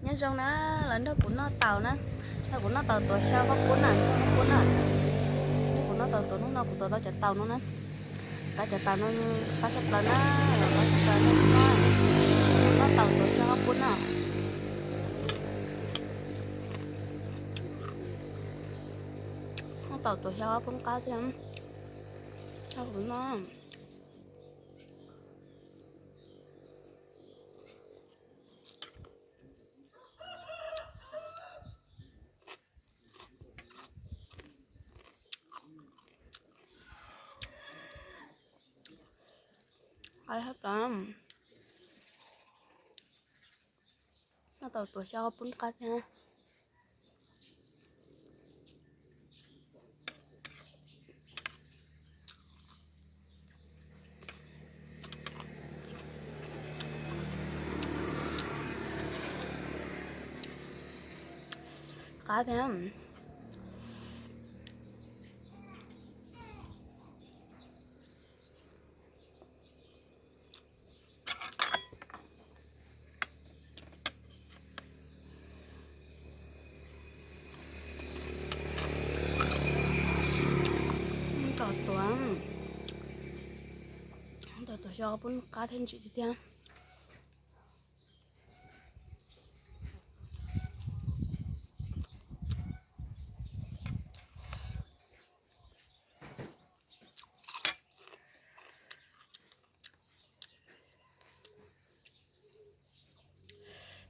Nyob zoo na, los nrog kuv noj taum na, nrog kuv noj taum tuav xyaw qhob pub na, xyaw qhob pub na. Kuv noj taum tuav, hnub no kuv tuav tau cov taum no na, tau cov taum no qab tshaj plaws na, qab tshaj plaws na, noj taum tuav xyaw qhob pub na. Noj taum tuav xyaw qhob pub qab thiab, nrog kuv noj. Qab tshaj plaws, noj taum tuav xyaw qhob pub qab thiab. Qab thiab. Taum tuav, taum tuav xyaw qhob pub qab thiab ntsim tiag tiag.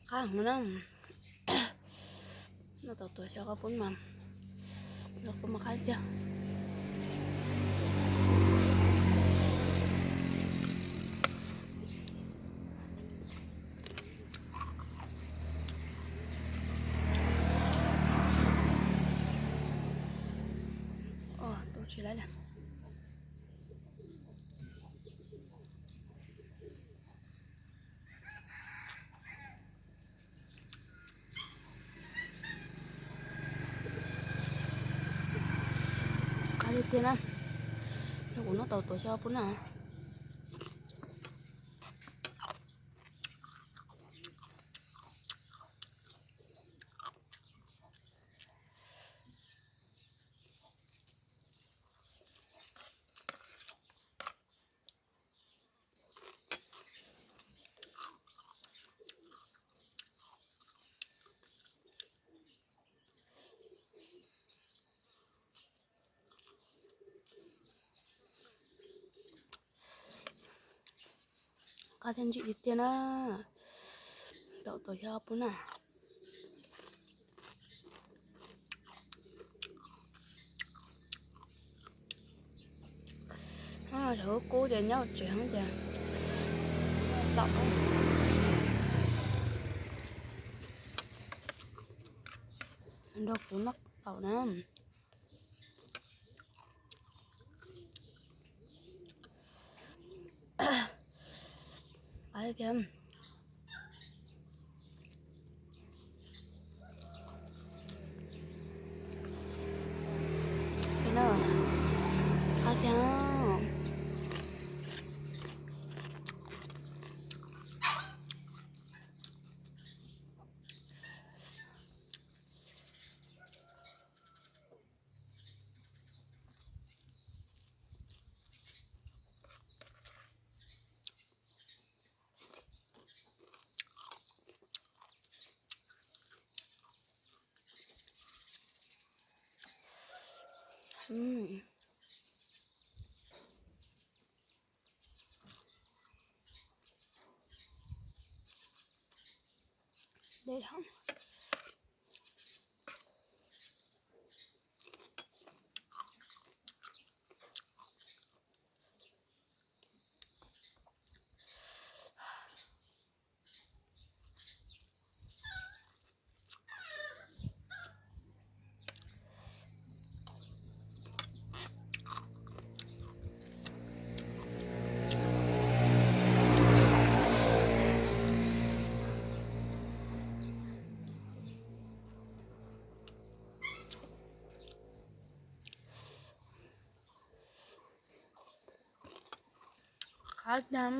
Qab heev na. Noj taum tuav xyaw qhob pub mas, qhob pub mas qab tiag. Tus tsis laib li. Qab tiag tiag na. Nrog kuv noj taum tuav xyaw qhob pub na. Qab thiab ntsim tiag tiag na. Taum tuav xyaw qhob pub na. Thaum ub kub ces nyob tsev heev ces taum, nrog kuv noj taum na. Qab tiag.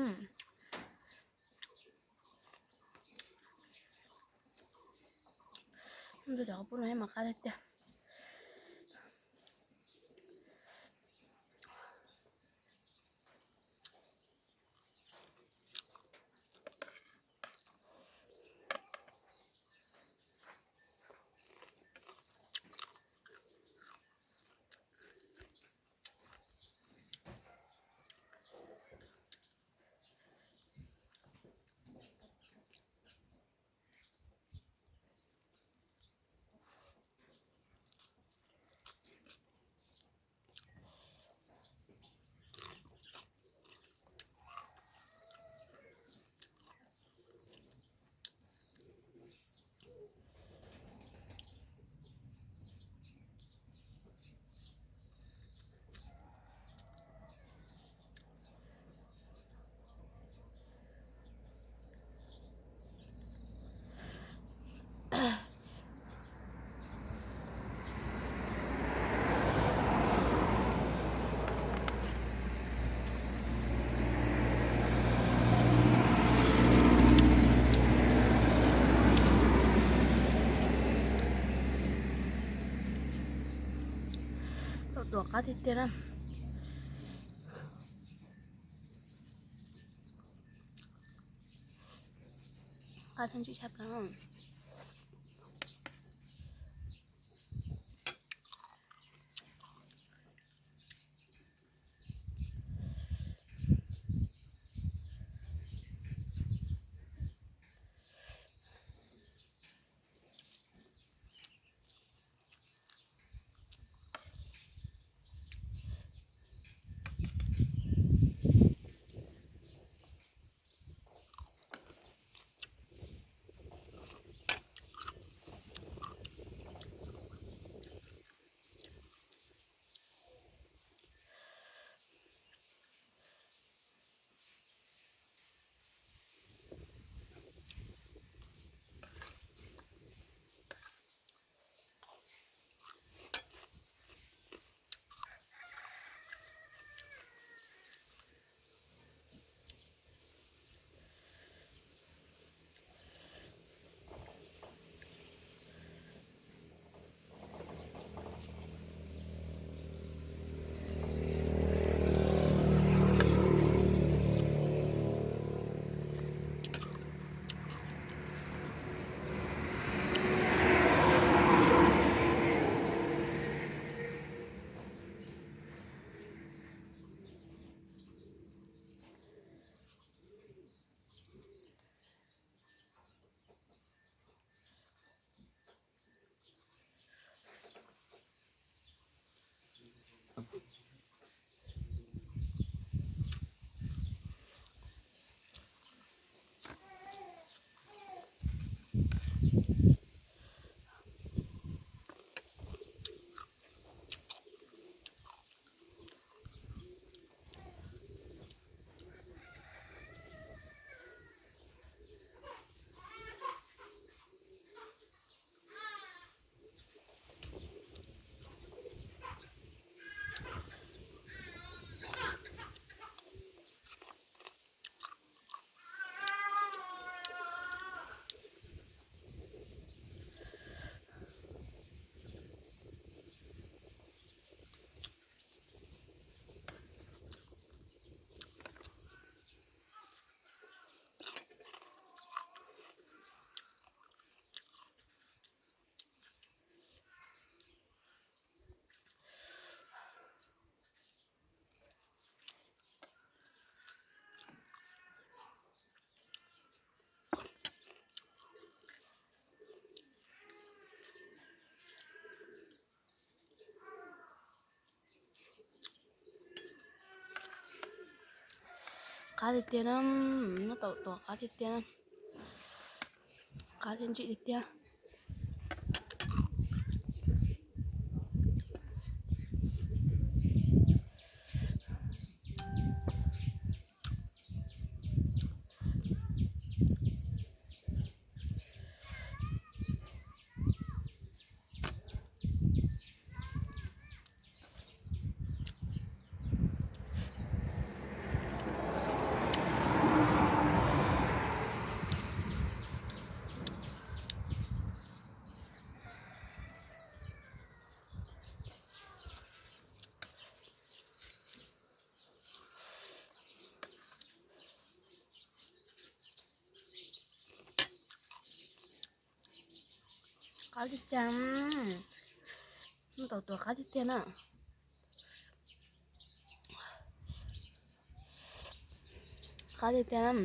Ntxuav cov qos pub no mas qab tiag tiag. Tau tuam qab tiag tiag na. Qab tag ntswj tshaj plaws. Qab tiag tiag na, noj tau tuam qab tiag tiag na, qab thiab ntsim tiag tiag. Qab tiag tiag, noj tau tuas qab tiag tiag na. Qab tiag tiag.